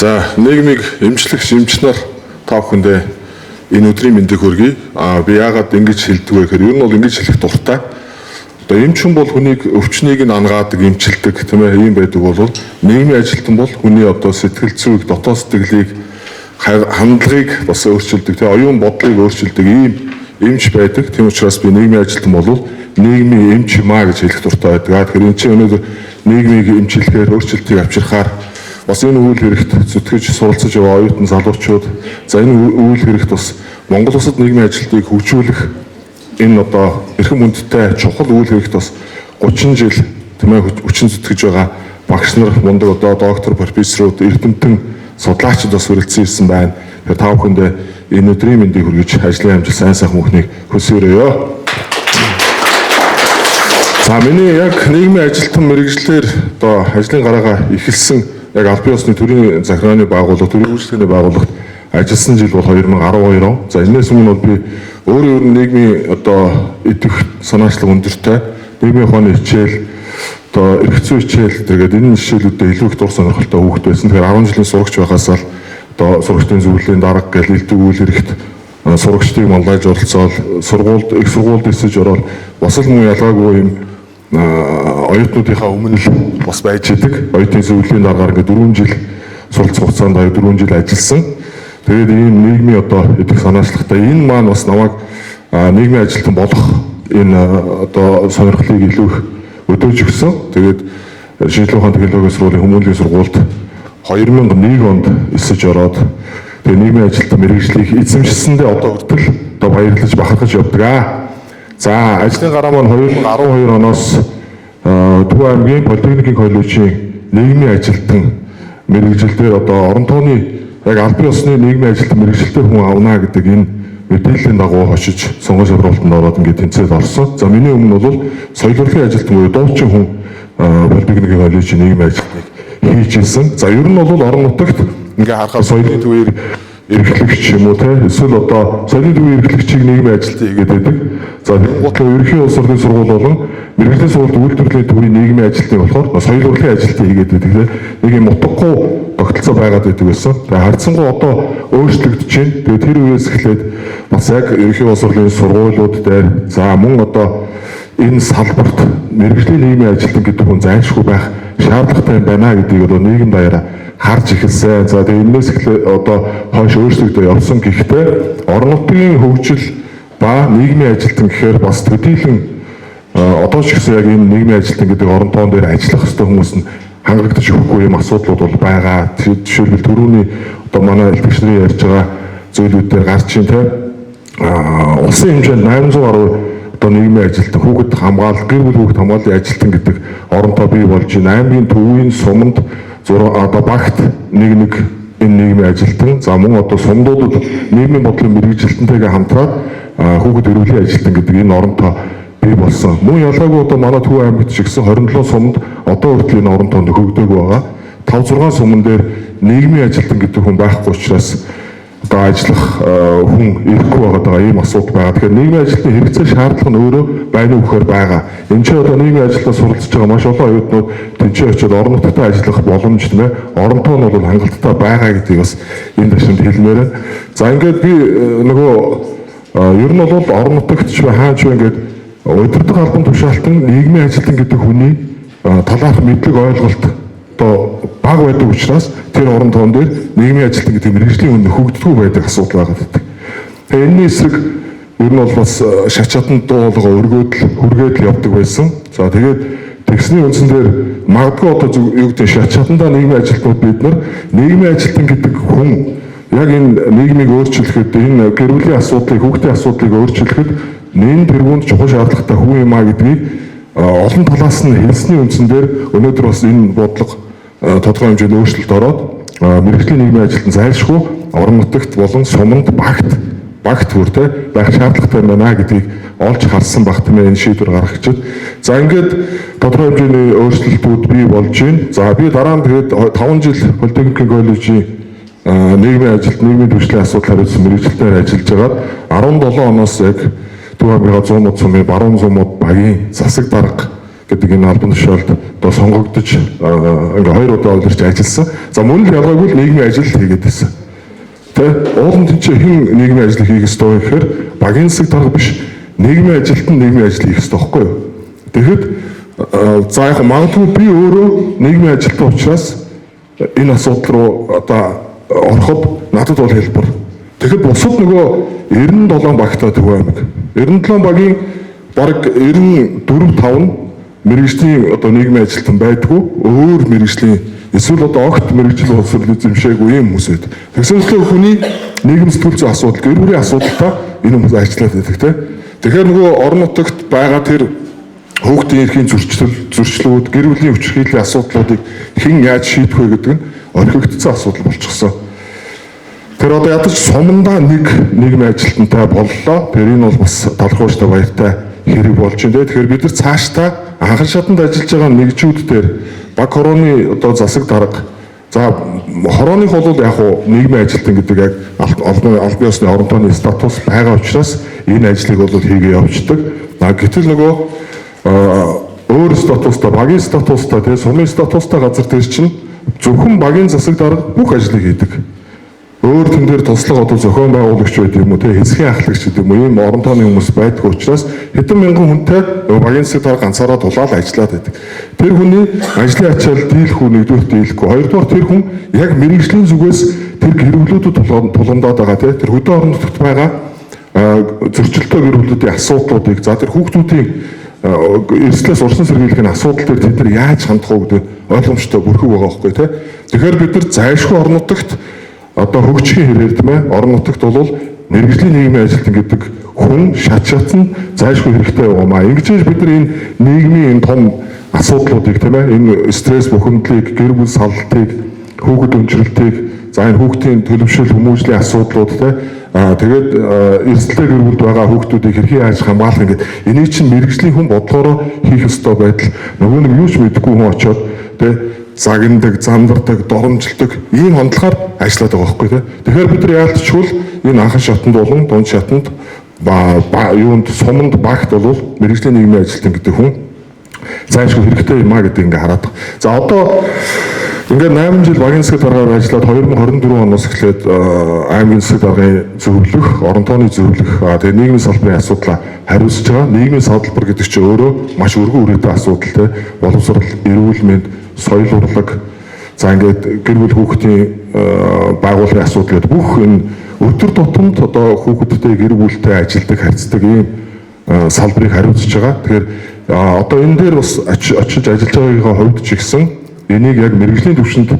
За, нийгмийг эмчлэх эмч нар та бүхэндээ энэ өдрийн мэндийг хүргэе. Би яагаад ингэж хэлдэг вэ гэхээр ер нь бол ингэж хэлэх дуртай. Одоо эмч хүн бол хүнийг өвчнийг нь ангаадаг, эмчилдэг, тийм ийм байдаг бол нийгмийн ажилтан бол хүний одоо сэтгэл зүйг, дотоод сэтгэлийг, хандлагыг бас өөрчилдөг, тийм оюун бодлыг өөрчилдөг ийм эмч байдаг. Тийм учраас би нийгмийн ажилтан бол нийгмийн эмч юм аа гэж хэлэх дуртай байдаг. Тэгэхээр энэ чинь өнөөдөр нийгмийг эмчилэхээр, өөрчлөлтийг авчрахаар бас энэ үйл хэрэгт зүтгэж суралцаж байгаа оюутан залуучууд, за, энэ үйл хэрэгт бас Монгол улсад нийгмийн ажилтныг хөгжүүлэх энэ одоо эрхэм хүндтэй чухал үйл хэрэгт бас 30 жил, тийм хүчин зүтгэж байгаа багш нар, мундаг одоо доктор, профессорууд, эрдэмтэн судлаачид бас хүрэлцэн ирсэн байна. Тэгэхээр та бүхэндээ энэ өдрийн мэндийг хүргэж, ажлын амжилт, сайн сайхан бүхнийг хүсэн өрөөе. За, миний яг нийгмийн ажилтан мэргэжлээр одоо ажлын гараагаа эхэлсэн, яг албан ёсны төрийн захиргааны байгууллага, төрийн үйлчилгээний байгууллагт ажилласан жил бол 2012 он. За, энэс өмнө бол би өөрөө ер нь нийгмийн одоо идэвх санаачлаг өндөртэй, нийгмийн ухааны хичээл, одоо эрх зүйн хичээл, тэгээд энэ хичээлүүдэд илүү их дур сонирхолтой хүүхэд байсан. Тэгэхээр 10 жилийн сурагч байхаас л одоо сурагчдын зөвлөлийн дарга гэл элдв үйл хэрэгт сурагчдыг манлайлж оролцоол, сургуульд, их сургуульд эсэж ороод бас л мөн ялгаагүй юм оюутнуудынхаа өмнө л бас байж идэг. Оюутны зөвлөлийн даргаар ингээд 4 жил суралцах хугацаанд 4 жил ажилласан. Тэгээд ийм нийгмийн одоо идэх санаачлагтай энэ маань бас намайг нийгмийн ажилтан болох энэ одоо сонирхлыг илүү их өдөөж өгсөн. Тэгээд шинжлэх ухааны технологийн сургуулийн хүмүүнлэгийн сургуульд 2001 онд эсэж ороод, тэгээд нийгмийн ажилтан мэргэжлийг эзэмшсэндээ одоо хүртэл одоо баярлаж бахархаж явдаг аа. За, ажлын гараа маань 2012 оноос Төв аймгийн политехникийн коллежийн нийгмийн ажилтан мэргэжил дээр одоо орон тооны яг албан ёсны нийгмийн ажилтан мэргэжилтэй хүн авна гэдэг энэ мэдээллийн дагуу очиж сонгон шалралтанд ороод ингээд тэнцээд орсон. За, миний өмнө бол соёл урлагийн ажилтан буюу дуучин хүн политехникийн коллежийн нийгмийн ажилтныг хийж ирсэн. За, ер нь бол орон нутагт ингээ харахаар соёлын төвийн эрхлэгч юм уу, те, эсвэл одоо соёлын төвийн эрхлэгчийг нийгмийн ажилтан хийгээд байдаг. За, тэгэнгүүт ерөнхий улс орны сургууль болон мэргэжлийн сургуульд үйлдвэрлэлийн төвийн нийгмийн ажилтныг болохоор соёл урлагийн ажилтан хийгээд байдаг, те. Нэг юм утгагүй тогтолцоо байгаад байдаг байсан. Тэгээ харьцангуй одоо өөрчлөгдөж байна. Тэгээ тэр үеэс эхлээд бас яг ерөнхий улс орны сургуулиуд дээр, за, мөн одоо энэ салбарт мэргэжлийн нийгмийн ажилтан гэдэг хүн зайлшгүй байх шаардлагатай юм байна гэдгийг одоо нийгэм даяараа харж эхэлсэн. За, тэгээ энэс эхлээ одоо хойш өөрчлөгдөө явсан. Гэхдээ орон нутгийн хөгжил ба нийгмийн ажилтан гэхээр бас төдийлөн одоо ч гэсэн яг энэ нийгмийн ажилтан гэдэг орон тоон дээр ажиллах ёстой хүмүүс нь хангагдаж өгөхгүй юм асуудлууд бол байгаа. Жишээлбэл, түрүүний одоо манай илтгэгч нарын ярьж байгаа зүйлүүд дээр гарч ийн, те, улсын хэмжээнд 800 гаруй одоо нийгмийн ажилтан, хүүхэд хамгаалал, гэр бүл хүүхэд хамгааллын ажилтан гэдэг орон тоо бий болж байна. Аймгийн төвийн суманд одоо багт нэг нэг энэ нийгмийн ажилтан, за, мөн одоо сумдуудад нийгмийн бодлогын мэргэжилтэнтэйгээ хамтраад хүүхэд эрүүлийн ажилтан гэдэг энэ орон тоо бий болсон. Мөн ялгаагүй одоо манай Төв аймагт ч гэсэн 27 сумд одоо хүртэл энэ орон тоо нөхөгдөөгүй байгаа. 5 6 суман дээр нийгмийн ажилтан гэдэг хүн байхгүй учраас одоо ажиллах хүн ирэхгүй байгаа ийм асуудал байгаа. Тэгэхээр нийгмийн ажилтны хэрэгцээ, шаардлага нь өөрөө байна уу гэхээр байгаа. Энд чинь одоо нийгмийн ажилтнаа суралцж байгаа маш олон оюутнууд тэнцээ очиод орон нутгад ажиллах боломж, тийм орон тоо нь бол хангалттай байгаа гэдгийг бас энэ ташрамд хэлмээр байна. За, ингээд би нөгөө ер нь бол орон нутагт ч бай, хаач бай, ингээд удирдах албан тушаалтан нийгмийн ажилтан гэдэг хүний талаарх мэдлэг, ойлголт одоо бага байдаг учраас тэр орон тоон дээр нийгмийн ажилтан гэдэг мэргэжлийн хүн нөхөгддөггүй байдаг асуудал байгаа гэдэг. Тэгээ энэний эсрэг ер нь бол бас шат шатанд дуу хоолойгоо өргөөд л хүргээд л явдаг байсан. За, тэгээд тэгсний үндсэн дээр магадгүй одоо юу гэдэг, шат шатандаа нийгмийн ажилтнууд бид нар нийгмийн ажилтан гэдэг хүн яг энэ нийгмийг өөрчлөхэд, энэ гэр бүлийн асуудлыг, хүүхдийн асуудлыг өөрчлөхэд нэн тэргуунд чухал шаардлагатай хүн юм а гэдгийг олон талаас нь хэлсний үндсэн дээр өнөөдөр бас энэ бодлого тодорхой хэмжээнд өөрчлөлт ороод мэргэжлийн нийгмийн ажилтан зайлшгүй орон нутагт болон суманд багт бүр байх шаардлагатай юм байна гэдгийг олж харсан баг, тийм энэ шийдвэр гаргах гэж. За, ингээд тодорхой хэмжээний өөрчлөлтүүд бий болж байна. За, би дараа нь тэгээд 5 жил политехникийн коллежийн нийгмийн ажилт, нийгмийн түвшлийн асуудал хариуцсан мэргэжилтнээр ажиллаж байгаад 17 оноос яг Төв аймгийн 100 мод сумын Баруун 100 мод багийн засаг дарга гэдэг энэ албан тушаалд одоо сонгогдож ингээ 2 удаа улирч ажилласан. За мөн л ялгаагүй л нийгмийн ажил хийгээд байсан. Тэ уулын тэнцээ хэн нийгмийн ажил хийх ёстой вэ гэхээр багийн засаг дарга биш, нийгмийн ажилтан нийгмийн ажил хийх ёстой байхгүй юу? Тэгэхэд за яг магадгүй би өөрөө нийгмийн ажилтан учраас энэ асуудал руу одоо ороход надад бол хэлбэр. Тэгэхэд бусад нөгөө 97 багтай Төв аймаг. 97 багийн бараг 94 5 нь мэргэжлийн одоо нийгмийн ажилтан байдгүй, өөр мэргэжлийн эсвэл одоо огт мэргэжил боловсрол эзэмшээгүй юм хүмүүс байд. Тэгсэн мэтлээ хүний нийгэм сэтгүүл зүйн асуудал, гэр бүлийн асуудалтай энэ хүмүүс ажиллаад байдаг тийм. Тэгэхээр нөгөө орон нутагт байгаа тэр хүүхдийн эрхийн зөрчлүүд, гэр бүлийн хүчирхийллийн асуудлуудыг хэн яаж шийдэх вэ гэдэг нь орхигдсон асуудал болчихсон. Тэр одоо ядаж сумандаа нэг нийгмийн ажилтнтай боллоо. Тэр энэ бол бас талархууштай баяртай хэрэг болж байна. Тэгэхээр бид нар цаашдаа анхан шатанд ажиллаж байгаа нэгжүүд дээр баг хорооны одоо засаг дарга, за хорооных бол яг уу нийгмийн ажилтан гэдэг яг албан ёсны орон тооны статус байгаа учраас энэ ажлыг бол хийгээ явуулдаг. Гэтэл нөгөө өөр статустай, багийн статустай, тэгээ сумын статустай газар дээр чинь зөвхөн багийн засаг дарга бүх ажлыг хийдэг. Өөр тэн дээр туслах одоо зохион байгуулагч байд юм уу, те хэсгийн ахлагч гэдэг юм уу, ийм орон тооны хүмүүс байдгүй учраас хэдэн мянган хүнтэй багийн засаг дарга ганцаараа тулаал ажиллаад байдаг. Тэр хүний ажлын ачаал дийлэх үү, нэгдүгээр дийлэхгүй. Хоёрдугаар тэр хүн яг мэргэжлийн зүгээс тэр гэр бүлүүдэд тулгамдаад байгаа, те тэр хөдөө орон нутагт байгаа зөрчилтэй гэр бүлүүдийн асуудлуудыг, за тэр хүүхдүүдийн эрсдлээс урсан сэргийлэх асуудал дээр тэд нар яаж хандах уу гэдэг ойлгомжтой бүрхэг байгаа байхгүй тий. Тэгэхээр бид нар зайлшгүй орон нутагт одоо хөгжихийн хэрээр, тийм ээ, орон нутагт бол мэргэжлийн нийгмийн ажилтан гэдэг хүн шат шатсан зайлшгүй хэрэгтэй байгаа маа. Ингэж бид нар энэ нийгмийн энэ том асуудлуудыг, тийм ээ, энэ стресс бухимдлыг, гэр бүл салалтыг, хүүхэд өмчрэлтийг, за энэ хүүхдийн төлөвшөл хүмүүжлийн асуудлууд, тийм тэгээд эрсдэлтэй гэр бүлд байгаа хүүхдүүдийг хэрхэн яаж хамгаалах ингээд энийг чинь мэргэжлийн хүн бодлогоороо хийх ёстой байдал нөгөө нэг юу ч мэдэхгүй хүн очиод тий загнадаг, зандардаг, доромжилдог ийм хандлагаар ажиллаад байгаа байхгүй тий. Тэгэхээр бид нар яалтчгүй энэ анхан шатанд болон дунд шатанд юунд суманд багт бол мэргэжлийн нийгмийн ажилтан гэдэг хүн зайлшгүй хэрэгтэй юм а гэдэг ингээ хараад байгаа. За одоо ингээд 8 жил багийн засаг даргаар ажиллаад 2024 оноос эхлээд аймгийн засаг даргын зөвлөх, орон тооны зөвлөх, тэгээ нийгмийн салбарын асуудлаа хариуцж байгаа. Нийгмийн салбар гэдэг чинь өөрөө маш өргөн үрээтэй асуудал те. Боловсрол, эрүүл мэнд, соёл урлаг, за ингээд гэр бүл хүүхдийн байгууллагын асуудал гэдэг бүх энэ өдөр тутамд одоо хүүхэдтэй гэр бүлтэй ажилладаг, харьцдаг ийм салбарыг хариуцж байгаа. Тэгэхээр одоо энэ дээр бас очиж ажиллаж байгаагийнхаа хувьд ч ихсэн энийг яг мэргэжлийн түвшинд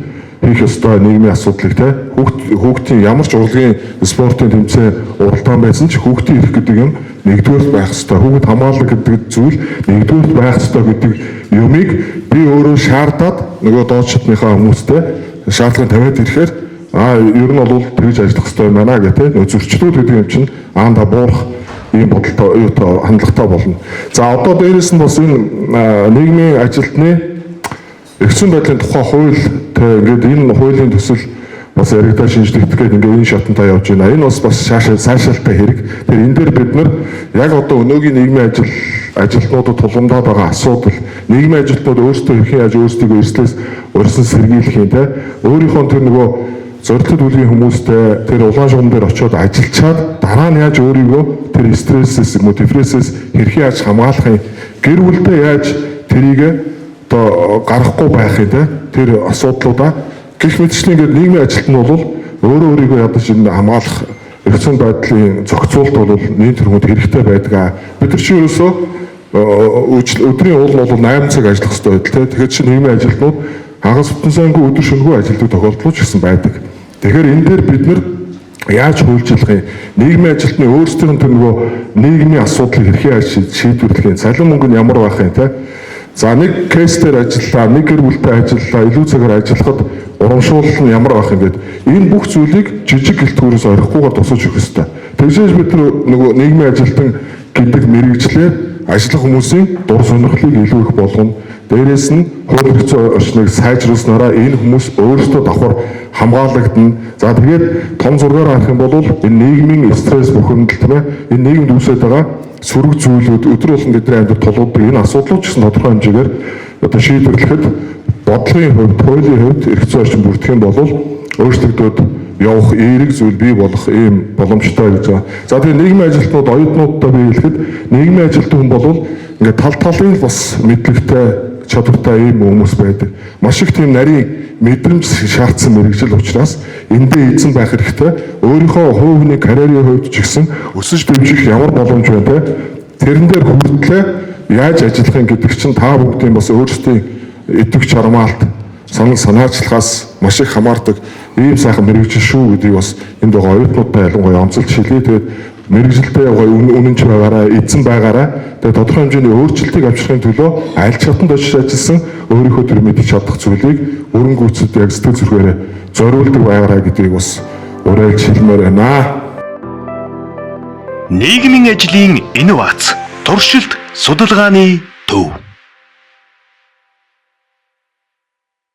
хийх ёстой нийгмийн асуудлыг те хүүхдийн ямар ч урлагийн спортын тэмцээн уралдаан байсан ч хүүхдийн эрх гэдэг юм нэгдүгээрт байх ёстой. Хүүхэд хамгаалал гэдэг зүйл нэгдүгээрт байх ёстой гэдэг юмыг би өөрөө шаардаад нөгөө доод шатныхаа хүмүүстэй шаардлагыг тавиад ирэхээр ер нь бол тэгж ажиллах ёстой юм байна гэх те нөгөө зөрчлүүд гэдэг юм чинь аанда буурах ийм бодолтой юутай хандлагатай болно. За одоо дээрэс нь бас энэ нийгмийн ажилтны эрх зүйн байдлын тухай хууль тэ ингээд энэ хуулийн төсөл бас яригдаа шинжлэгдэх гээд ингээд энэ шатантаа явж байна. Энэ бас цаашаалтай хэрэг. Тэр энэ дээр бид нар яг одоо өнөөгийн нийгмийн ажилтнуудад тулгамдаад байгаа асуудал, нийгмийн ажилтнууд өөрсдөө хэрхэн яаж өөрсдийгөө эрсдлээс урьсан сэргийлэх юм те өөрийнхөө тэр нөгөө зорилтод бүлгийн хүмүүстэй тэр улаан шугам дээр очиод ажиллачаад дараа нь яаж өөрийгөө тэр стрессээс юм уу депрессээс хэрхэн яаж хамгаалах юм, гэр бүлдээ яаж тэрийг одоо гаргахгүй байх юм те тэр асуудлуудаа гэх мэтчлэн ингээд нийгмийн ажилтан бол өөрөө өөрийгөө ядаж энэ хамгаалах эрх зүйн байдлын зохицуулалт бол нийт тэргуунд хэрэгтэй байдаг. Бид нар чинь ерөөсөө өдрийн уул нь бол 8 цаг ажиллах хэрэгтэй байдал те. Тэгэхээр чинь нийгмийн ажилтнууд хагас бүтэн өдөр шөнөгүй ажилладаг тохиолдол ч гэсэн байдаг. Тэгэхээр энэ дээр бид нар яаж хуульчлах юм? Нийгмийн ажилтны өөрсдийнх нь тэр нөгөө нийгмийн асуудлыг хэрхэн яаж шийдвэрлэх юм? Цалин мөнгө нь ямар байх юм те? За нэг кейс дээр ажиллалаа, нэг гэр бүлтэй ажиллалаа, илүү цагаар ажиллахад урамшуулал нь ямар байх юм гээд энэ бүх зүйлийг жижиг гэлтгүүрээс орхихгүйгээр тусаж өгөх ёстой. Тэгжээж бид нөгөө нийгмийн ажилтан гэдэг мэргэжлээр ажиллах хүмүүсийн дур сонирхлыг илүү их болгоно. Дээрээс нь хууль эрх зүйн орчныг сайжруулснараа энэ хүмүүс өөрсдөө давхар хамгаалагдана. За тэгээд том зургаар харах юм бол энэ нийгмийн стресс, бухимдал, тийм ээ, энэ нийгэмд үүсээд байгаа сөрөг зүйлүүд, өдөр болгон бидний амьдрал тулгууддаг энэ асуудлууд ч гэсэн тодорхой хэмжээгээр одоо шийдвэрлэхэд бодлогын хувьд, хуулийн хувьд эрх зүйн орчин бүрдэх юм бол өөрчлөгдөд явах эерэг зүйл бий болох ийм боломжтой гэж байгаа. За тэгээ нийгмийн ажилтнууд, оюутнуудтай би хэлэхэд нийгмийн ажилтан хүн бол ингээд тал талын бас мэдлэгтэй, чадвартай ийм хүмүүс байдаг. Маш их тийм нарийн мэдрэмж шаардсан мэргэжил учраас эндээ эзэн байх хэрэгтэй. Өөрийнхөө хувь хүний карьерийн хувьд ч гэсэн өсөж дэвжих ямар боломж байна те. Тэрэн дээр хүртлээ яаж ажиллах юм гэдэг чинь та бүгдийн бас өөрсдийн идэвх чармаалт, санал санаачлахаас маш их хамаардаг ийм сайхан мэргэжил шүү гэдгийг бас энд байгаа оюутнуудтай ялангуяа онцолж хэлье. Тэгээд мэргэжилдээ гоё үнэнч байгаараа, эзэн байгаараа. Тэгээд тодорхой хэмжээний өөрчлөлтийг авчрахын төлөө аль чатанд очиж ажилласан өөрийнхөө тэр мэдчих чадах зүйлийг өрн гүйцэд яг сэтгэл зүрхээрээ зориулдаг байгаараа гэдгийг бас уриалж хэлмээр байна. Нийгмийн ажлын инновац, туршилт, судалгааны төв.